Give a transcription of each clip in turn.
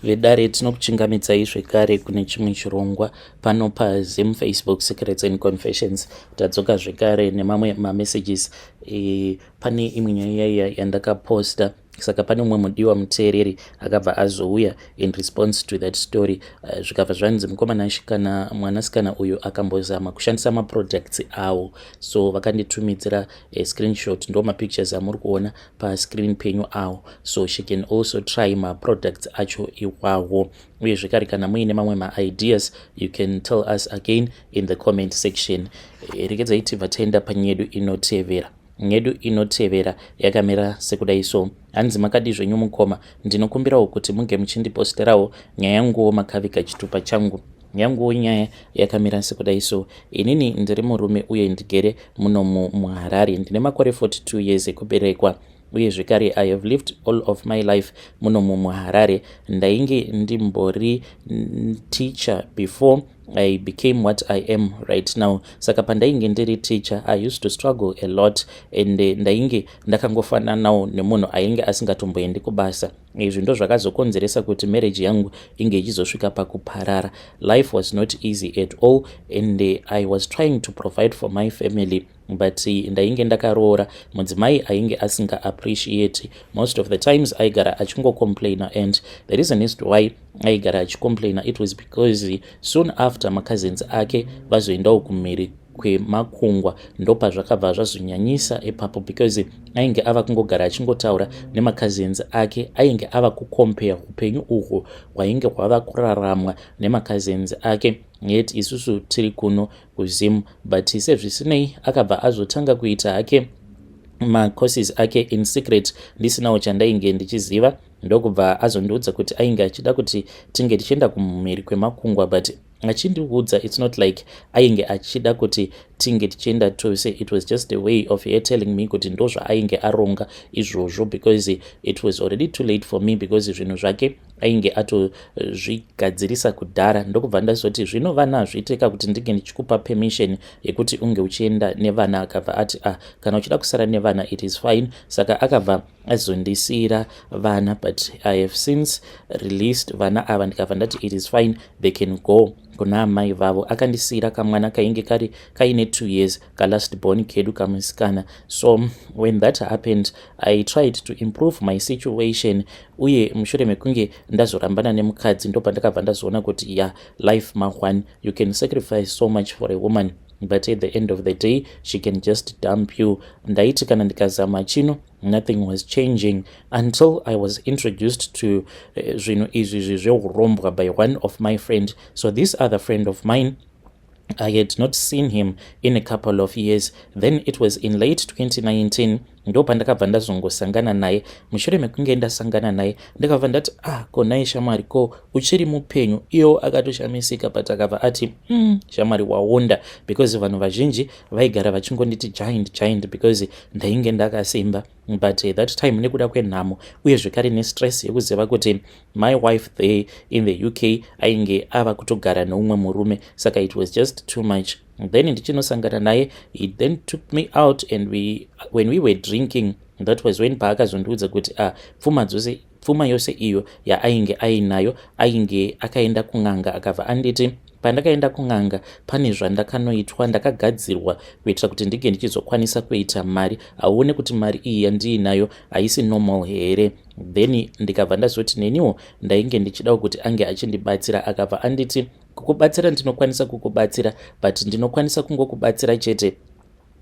Vedare, tinokuchingamidzai zvekare kune chimwe chirongwa pano paZim Facebook Secrets and Confessions. Tadzoka zvekare nemamwe mamessages. Pane imwe nyaya yaiya yandakaposta, saka pane umwe mudiwa muteereri akabva azouya in response to that story. Zvikabva zvanzi, "Mukomana, kana mwanasikana uyu akambozama kushandisa maproducts avo." So vakanditumidzira screenshot, ndo mapictures amuri kuona pascreen penyu awo. So she can also try maproducts acho iwawo. Uye zvekare, kana muine mamwe maideas, you can tell us again in the comment section. Regedzai tibva taenda panyedu inotevera. Nyedu inotevera yakamira sekudai. So hanzi, "Makadi zvenyu mukoma? Ndinokumbirawo kuti munge muchindiposterawo nyaya yanguwo makaviga chitupa changu. Yanguwo nyaya yakamira sekudai. So inini ndiri murume uye ndigere muno muHarare. Ndine makore 42 years ekuberekwa, uye zvekare I have lived all of my life munomu muHarare. Ndainge ndimbori teacher before I became what I am right now. Saka pandainge ndiri teacher, I used to struggle a lot and ndainge ndakangofananawo nemunhu ainge asingatomboendi kubasa. Izvi ndo zvakazokonzeresa kuti marriage yangu inge ichizosvika pakuparara. Life was not easy at all and I was trying to provide for my family, but ndainge ndakaroora mudzimai ainge asinga appreciate. Most of the times aigara achingocomplaina, and the reason is to why aigara achicomplaina, it was because soon after macousins ake vazoendawo kumhiri kwemakungwa, ndopazvakabva zvazonyanyisa ipapo, because ainge ava kungogara achingotaura nemacousins ake. Ainge ava kucompare upenyu uhwu hwainge hwava kuraramwa nemacousins ake, yet isusu tiri kuno kuZim. But sezvisinei, akabva azotanga kuita hake macourses ake in secret, ndisinawo chandainge ndichiziva. Ndokubva azondiudza kuti ainge achida kuti tinge tichienda kumhiri kwemakungwa, but achindiudza, it's not like ainge achida kuti tinge tichienda tose. It was just a way of her telling me kuti ndo zvaainge aronga izvozvo, because it was already too late for me, because zvinhu zvake ainge atozvigadzirisa kudhara. Ndokubva ndazoti, 'Zvino vana, hazviiteka kuti ndinge ndichikupa permission yekuti unge uchienda nevana.' Akabva ati, 'Ah, kana uchida kusara nevana, it is fine.' Saka akabva azondisiyira vana, but I have since released vana ava. Ndikabva ndati it is fine, they can go kuna amai vavo. Akandisiyira kamwana kainge kari kaine 2 years, kalast born kedu, kamusikana. So when that happened, I tried to improve my situation. Uye mushure mekunge ndazorambana nemukadzi, ndopandakabva ndazoona kuti ya, life ma1, you can sacrifice so much for a woman, but at the end of the day she can just dump you. Ndaiti kana ndikazama chino, nothing was changing, until I was introduced to zvinhu izvi zveurombwa by one of my friend. So this other friend of mine, I had not seen him in a couple of years. Then it was in late 2019 ndo pandakabva ndazongosangana naye. Mushure mekunge ndasangana naye, ndikabva ndati, 'Ah, konai shamwari, ko uchiri mupenyu?' Iyo akatoshamisika, but akabva ati, shamwari, waonda," because vanhu vazhinji vaigara vachingonditi giant, giant, because ndainge ndakasimba. But at that time, nekuda kwenhamo uye zvekare nestress yekuziva kuti my wife there in the UK ainge ava kutogara neumwe murume, saka it was just too much. Then ndichinosangana naye, he then took me out and when we were drinking, that was when paakazondiudza kuti, ah, pfuma dzose, pfuma yose iyo yaainge ainayo, ainge akaenda kun'anga. Akabva anditi, 'Pandakaenda kun'anga, pane zvandakanoitwa, ndakagadzirwa kuitira kuti ndinge ndichizokwanisa kuita mari. Hauone kuti mari iyi yandiinayo haisi normal here?' Then ndikabva ndazoti neniwo ndainge ndichidawo kuti ange achindibatsira. Akabva anditi, 'Kukubatsira, ndinokwanisa kukubatsira, but ndinokwanisa kungokubatsira chete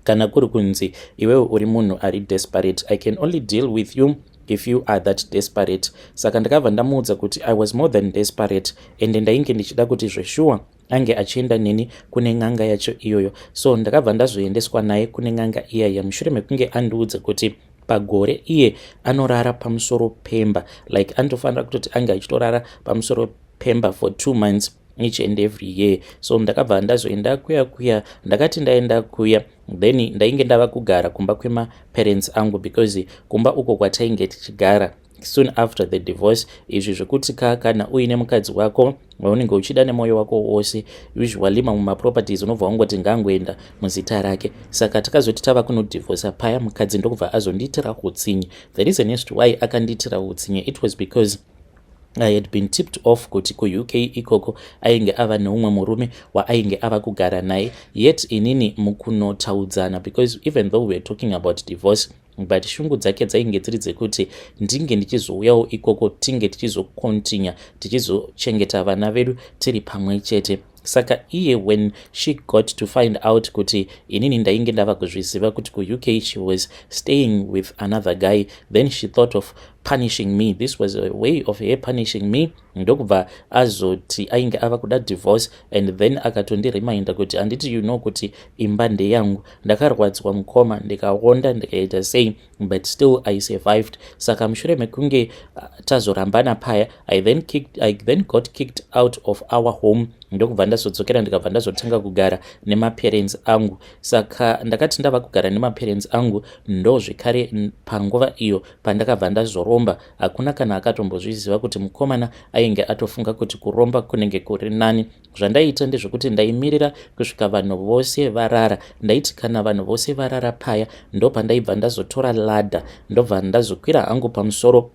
kana kuri kunzi iwewe uri munhu ari desperate. I can only deal with you if you are that desperate.' Saka ndakabva ndamuudza kuti I was more than desperate, ende ndainge ndichida kuti zveshuwa ange achienda neni kune n'anga yacho iyoyo. So ndakabva ndazoendeswa naye kune n'anga iyaya, mushure mekunge andiudza kuti pagore iye anorara pamusoro pemba, like anotofanira kutoti ange achitorara pamusoro pemba for 2 months each and every year. So ndakabva ndazoenda kuya kuya. Ndakati ndaenda kuya, then ndainge ndava kugara kumba kwemaparents angu, because kumba uko kwatainge tichigara soon after the divorce, izvi zvekuti ka kana uine mukadzi wako waunenge uchida nemwoyo wako wose, usually mamwe maproperties unobva wangoti ngangoenda muzita rake. Saka takazoti tava kunodhivhosa paya, mukadzi ndokubva azondiitira utsinye. The reason as to why akandiitira utsinye, it was because I had been tipped off kuti kuUK ikoko ainge ava neumwe murume waainge ava kugara naye. Yet inini mukunotaudzana, because even though we are talking about divorce, but shungu dzake dzainge dziri dzekuti ndinge ndichizouyawo ikoko, tinge tichizocontinue tichizochengeta vana vedu tiri pamwe chete. Saka iye, when she got to find out kuti inini ndainge ndava kuzviziva kuti kuUK she was staying with another guy, then she thought of punishing me. This was a way of her punishing me. Ndokubva azoti ainge ava kuda divorce and then akatondireminda kuti, "Handiti you know kuti imba ndeyangu?" Ndakarwadzwa, mukoma, ndikaonda, ndikaita sei, but still I survived. Saka mushure mekunge tazorambana paya, I then got kicked out of our home. Ndokubva ndazodzokera, ndikabva ndazotanga kugara nemaparents angu. Saka ndakati ndava kugara nemaparents angu, ndo zvekare panguva iyo pandakabva ndazoromba. Hakuna kana akatombozviziva kuti mukomana ainge atofunga kuti kuromba kunenge kuri nani. Zvandaiita ndezvekuti ndaimirira kusvika vanhu vose varara. Ndaiti kana vanhu vose varara paya, ndo pandaibva ndazotora ladder, ndobva ndazokwira hangu pamusoro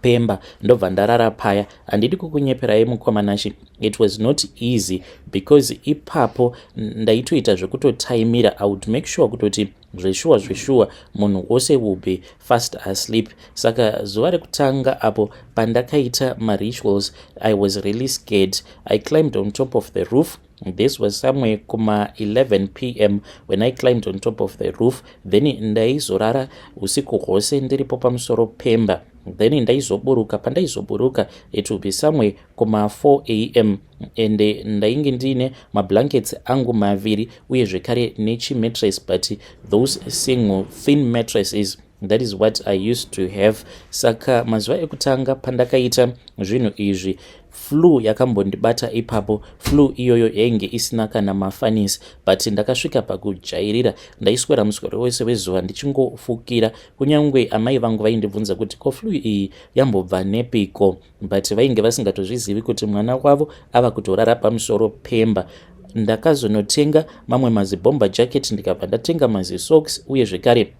pemba, ndobva ndarara paya. Handidi kukunyeperai, mukoma Nashe, it was not easy because ipapo ndaitoita zvekutotaimira. I would make sure kutoti zveshuwa zveshuwa munhu wose will be fast asleep. Saka zuva rekutanga apo pandakaita marituals, I was really scared. I climbed on top of the roof. This was somewhere kuma 11 p.m. when I climbed on top of the roof. Then ndaizorara usiku hwose ndiripo pamusoro pemba. Then ndaizoburuka. Pandaizoburuka, it will be somewhere kuma 4 a.m. and ndainge ndiine mablankets angu maviri, uye zvekare nechimattress, but those single thin mattresses, that is what I used to have. Saka mazuva ekutanga pandakaita zvinhu izvi, flu yakambondibata ipapo. Flu iyoyo yainge isina kana mafunnies, but ndakasvika pakujairira. Ndaiswera muswero wese wezuva ndichingofukira. Kunyange amai vangu vaindibvunza kuti, "Ko flu iyi yambobva nepiko?" But vainge vasingatozvizivi kuti mwana wavo ava kutorara pamusoro pemba. Ndakazonotenga mamwe mazibomber jacket, ndikabva ndatenga mazisocks, uye zvekare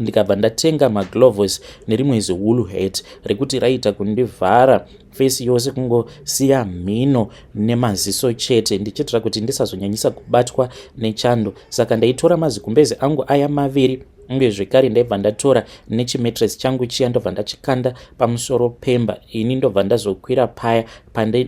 ndikabva ndatenga magloves nerimwe ziwool hat rekuti raita kundivhara face yose, kungosiya mhino nemaziso chete, ndichiitira kuti ndisazonyanyisa kubatwa nechando. Saka ndaitora mazigumbezi angu aya maviri, uye zvekare ndaibva ndatora nechimattress changu chiya, ndobva ndachikanda pamusoro pemba. Ini ndobva ndazokwira paya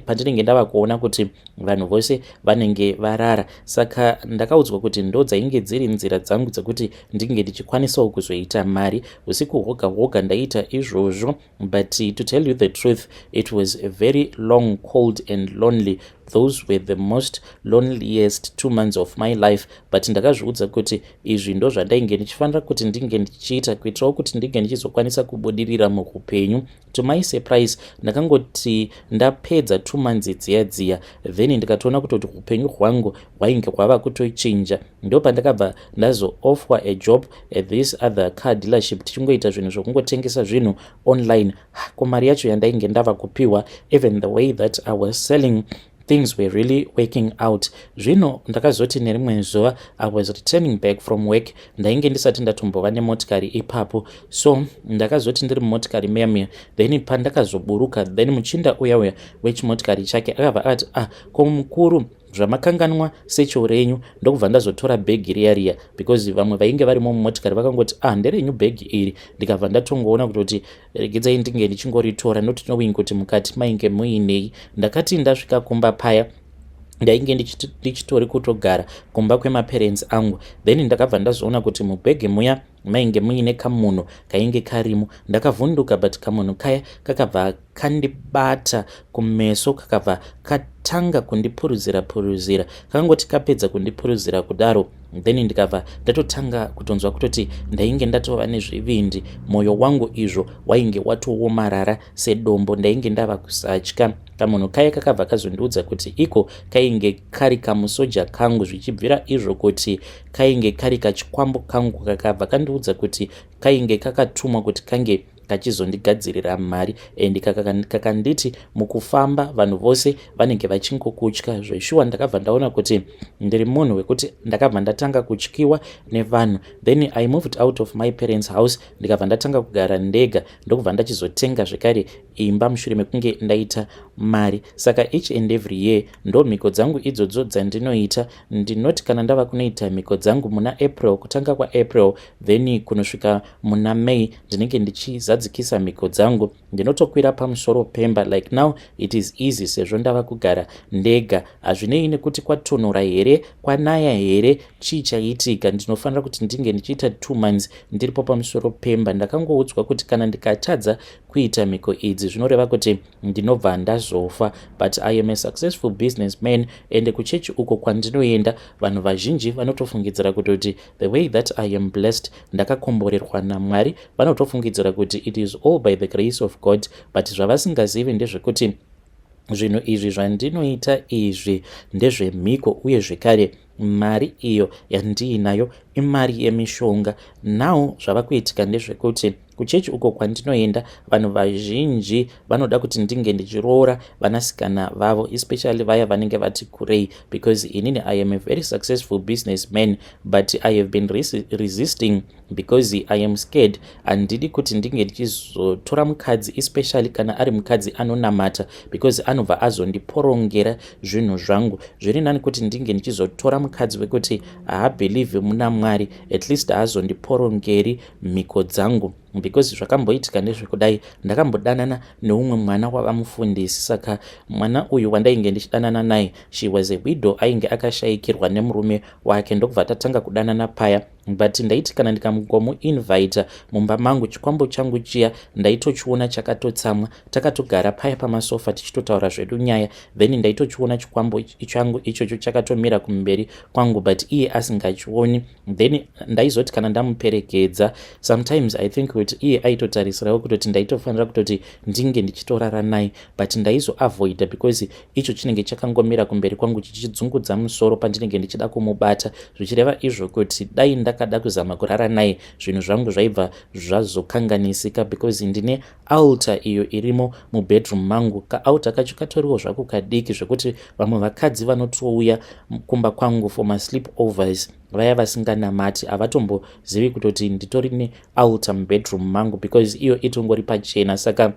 pandinenge ndava kuona kuti vanhu vose vanenge varara. Saka ndakaudzwa kuti ndo dzainge dziri nzira dzangu dzekuti ndinge ndichikwanisawo kuzoita mari. Usiku hwoga hwoga ndaiita izvozvo, but to tell you the truth, it was a very long, cold and lonely. Those were the most loneliest 2 months of my life, but ndakazviudza kuti izvi ndo zvandainge ndichifanira kuti ndinge ndichiita kuitirawo kuti ndinge ndichizokwanisa kubudirira muupenyu. To my surprise, ndakangoti ndapedza 2 months dziya dziya, then ndikatoona kutoti upenyu hwangu hwainge hwava kutochinja. Ndo pandakabva ndazoofferwa a job at this other car dealership, tichingoita zvinhu zvokungotengesa zvinhu online. Kumari yacho yandainge ndava kupiwa, even the way that I was selling, things were really working out. Zvino ndakazoti nerimwe zuva, I was returning back from work. Ndainge ndisati ndatombova nemotikari ipapo, so ndakazoti ndiri mumotikari meya meya, then pandakazoburuka, then muchinda uya uya wechimotikari chake akabva ati, "Ah, ko mukuru, zvamakanganwa satchel renyu." Ndokubva ndazotora bhegi riya riya, because vamwe vainge varimo mumotikari vakangoti, "Ah, nderenyu bhegi iri." Ndikabva ndatongoona kutoti regedzai ndinge ndichingoritora, not knowing kuti mukati mainge muinei. Ndakati ndasvika kumba paya, ndainge ndichitori kutogara kumba kwemaparents angu, then ndakabva ndazoona kuti mubhegi muya mainge muine kamunhu kainge karimo. Ndakavhunduka, but kamunhu kaya kakabva kandibata kumeso, kakabva katanga kundipuruzira puruzira. Kakangoti kapedza kundipuruzira kudaro, then ndikabva ndatotanga kutonzwa kutoti ndainge ndatova nezvivindi. Mwoyo wangu izvo wainge watoomarara sedombo, ndainge ndava kusatya. Kamunhu kaya kakabva kazondiudza kuti iko kainge kari kamusoja kangu, zvichibvira izvo kuti kainge kari kachikwambo kangu. Kakabva kandiudza kuti kainge kakatumwa kuti kange Kachizondigadzirira mari and kakanditi mukufamba vanhu vose vanenge vachingokutya. Zveshuwa ndakabva ndaona kuti ndiri munhu wekuti ndakabva ndatanga kutyiwa nevanhu. Then I moved out of my parents' house, ndikabva ndatanga kugara ndega, ndokubva ndachizotenga zvekare imba mushure mekunge ndaita mari. Saka each and every year ndo mhiko dzangu idzodzo dzandinoita. Ndinoti kana ndava kunoita mhiko dzangu muna April, kutanga kwaApril, then kunosvika muna May ndinenge ndichizadzikisa mhiko dzangu. Ndinotokwira pamusoro pemba. Like now it is easy sezvo ndava kugara ndega. Hazvinei nekuti kwatonhora here, kwanaya here, chii chaitika, ndinofanira kuti ndinge ndichiita 2 months ndiripo pamusoro pemba. Ndakangoudzwa kuti kana ndikatadza kuita mhiko idzi, zvinoreva kuti ndinobva ndazofa. But I am a successful businessman, ende kuchechi uko kwandinoenda vanhu vazhinji vanotofungidzira kutoti the way that I am blessed, ndakakomborerwa naMwari. Vanotofungidzira kuti it is all by the grace of God, but zvavasingazivi ndezvekuti zvinhu izvi zvandinoita izvi ndezvemhiko, uye zvekare mari iyo yandiinayo imari yemishonga. Now zvava kuitika ndezvekuti kuchechi uko kwandinoenda vanhu vazhinji vanoda kuti ndinge ndichiroora vanasikana vavo, especially vaya vanenge vati kurei, because inini I am a very successful business man. But I have been resisting because I am scared. Handidi kuti ndinge ndichizotora mukadzi, especially kana ari mukadzi anonamata, because anobva azondiporongera zvinhu zvangu. Zviri nani kuti ndinge ndichizotora mukadzi wekuti haabelieve muna Mwari, at least haazondiporongeri mhiko dzangu, because zvakamboitika ndezvekudai: ndakambodanana neumwe mwana wavamufundisi. Saka mwana uyu wandainge ndichidanana naye, she was a widow, ainge akashayikirwa nemurume wake, ndokubva tatanga kudanana paya. But ndaiti kana ndikangomuinvita mumba mangu, chikwambo changu chiya ndaitochiona chakatotsamwa. Takatogara paya pamasofa tichitotaura zvedu nyaya, then ndaitochiona chikwambo changu ichocho chakatomira kumberi kwangu, but iye asingachioni. Then ndaizoti kana ndamuperekedza, sometimes I think kuti iye aitotarisirawo kutoti ndaitofanira kutoti ndinge ndichitorara naye, but ndaizoavoida because icho chinenge chakangomira kumberi kwangu chichidzungudza musoro pandinenge ndichida kumubata, zvichireva izvo kuti dai ndakada kuzama kurara naye, zvinhu zvangu zvaibva zvazokanganisika, because ndine altar iyo irimo mubedroom mangu. Kaaltar kacho katoriwo zvako kadiki, zvekuti vamwe vakadzi vanotouya kumba kwangu for masleep overs, vaya vasinganamati, havatombozivi kutoti nditori nealtar mubedroom mangu, because iyo itongori pachena. Saka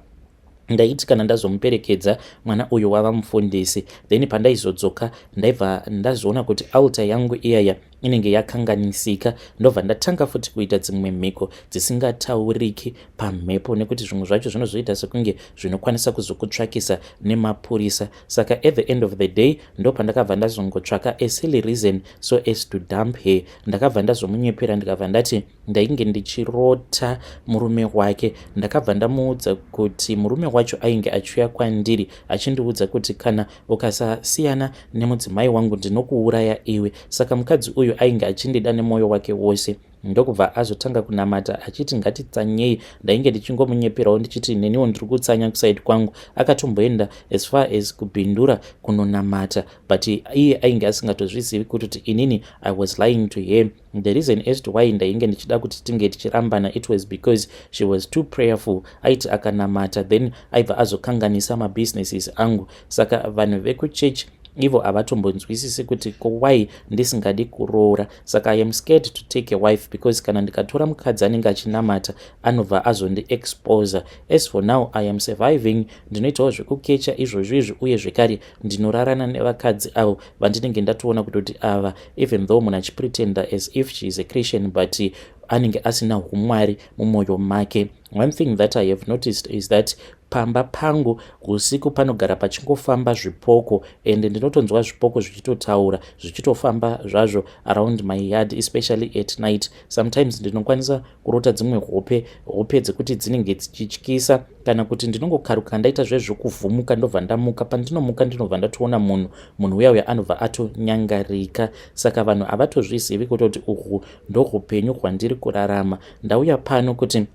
ndaiti kana ndazomuperekedza mwana uyu wava mufundisi, then pandaizodzoka ndaibva ndazoona kuti altar yangu iyaya inenge yakanganisika. Ndobva ndatanga futi kuita dzimwe mhiko dzisingatauriki pamhepo, nekuti zvimwe zvacho zvinozoita sekunge zvinokwanisa kuzokutsvakisa nemapurisa. Saka at the end of the day ndo pandakabva ndazongotsvaka a silly reason so as to dump her. Ndakabva ndazomunyepera, ndikabva ndati ndainge ndichirota murume wake. Ndakabva ndamuudza kuti murume wacho ainge achiuya kwandiri achindiudza kuti kana ukasasiyana nemudzimai wangu, ndinokuuraya iwe. Saka mukadzi uyu ainge achindida nemwoyo wake wose, ndokubva azotanga kunamata achiti ngatitsanyei. Ndainge ndichingomunyeperawo ndichiti neniwo ndiri kutsanya kuside kwangu. Akatomboenda as far as kuBindura kunonamata, but iye ainge asingatozvizivi kuti inini I was lying to her. The reason as to why ndainge ndichida kuti tinge tichirambana, it was because she was too prayerful. Aiti akanamata, then aibva azokanganisa mabusinesses angu. Saka vanhu vekuchechi ivo havatombonzwisisi kuti ko why ndisingadi kuroora. Saka I am scared to take a wife because kana ndikatora mukadzi anenge achinamata, anobva azondiexposa. As for now I am surviving. Ndinoitawo zvekukecha izvozvo izvi, uye zvekare ndinorarana nevakadzi avo vandinenge ndatoona kutoti ava, even though munhu achipretenda as if she is a Christian, but anenge asina umwari mumwoyo make. One thing that I have noticed is that pamba pangu usiku panogara pachingofamba zvipoko, ende ndinotonzwa zvipoko zvichitotaura, zvichitofamba zvazvo around my yard, especially at night. Sometimes ndinokwanisa kurota dzimwe hope, hope dzekuti dzinenge dzichityisa, kana kuti ndinongokaruka ndaita zvezvokuvhumuka, ndobva ndamuka. Pandinomuka ndinobva ndatoona munhu. Munhu uya uya anobva atonyangarika. Saka vanhu havatozvizivi kutoti uhwu ndohupenyu hwandiri kurarama. Ndauya pano kuti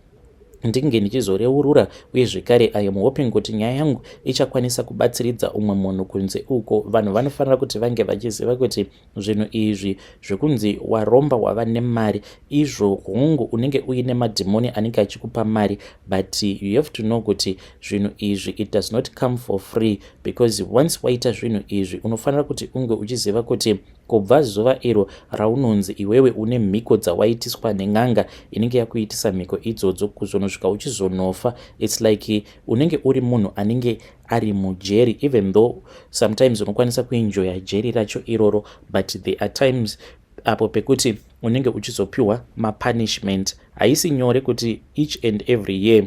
Ndinge ndichizoreurura uye zvekare I am hoping kuti nyaya yangu ichakwanisa kubatsiridza umwe munhu kunze uko. Vanhu vanofanira kuti vange vachiziva kuti zvinhu izvi zvekunzi waromba wava nemari izvo, hongu, unenge uine madhimoni anenge achikupa mari, but you have to know kuti zvinhu izvi, it does not come for free, because once waita zvinhu izvi, unofanira kuti unge uchiziva kuti kubva zuva iro raunonzi iwewe une mhiko dzawaitiswa nen'anga inenge yakuitisa mhiko idzodzo, kuzonosvika uchizonofa, it's like unenge uri munhu anenge ari mujeri. Even though sometimes unokwanisa kuenjoya jeri racho iroro, but there are times apo pekuti unenge uchizopiwa mapunishment. Haisi nyore kuti each and every year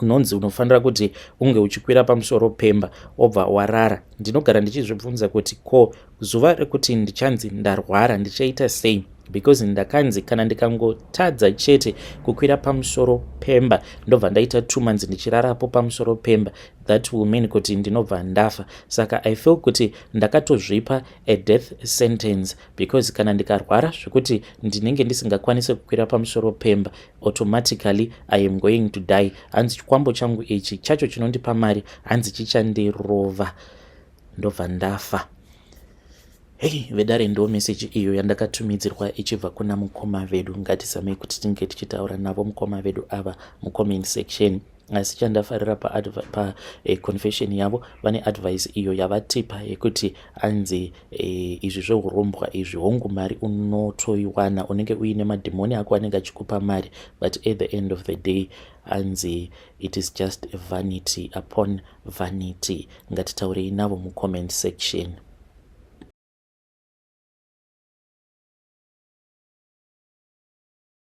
unonzi unofanira kuti unge uchikwira pamusoro pemba obva warara. Ndinogara ndichizvibvunza kuti ko zuva rekuti ndichanzi ndarwara ndichaita sei? Because ndakanzi kana ndikangotadza chete kukwira pamusoro pemba, ndobva ndaita 2 months ndichirarapo pamusoro pemba, that will mean kuti ndinobva ndafa. Saka I feel kuti ndakatozvipa a death sentence, because kana ndikarwara zvekuti ndinenge ndisingakwanisi kukwira pamusoro pemba, automatically I am going to die. Hanzi chikwambo changu ichi chacho chinondipa mari, hanzi chichandirova ndobva ndafa. Hei vedare, ndo meseji iyo yandakatumidzirwa ichibva kuna mukoma vedu. Ngatizamei kuti tinge tichitaura navo mukoma vedu ava mucomment section. Asi chandafarira paconfession pa yavo, vane advice iyo yavatipa yekuti anzi izvi zveurombwa izvi, hongu, mari unotoiwana, unenge uine madhimoni ako anenge achikupa mari, but at the end of the day, anzi it is just vanity upon vanity. Ngatitaurei navo mucomment section.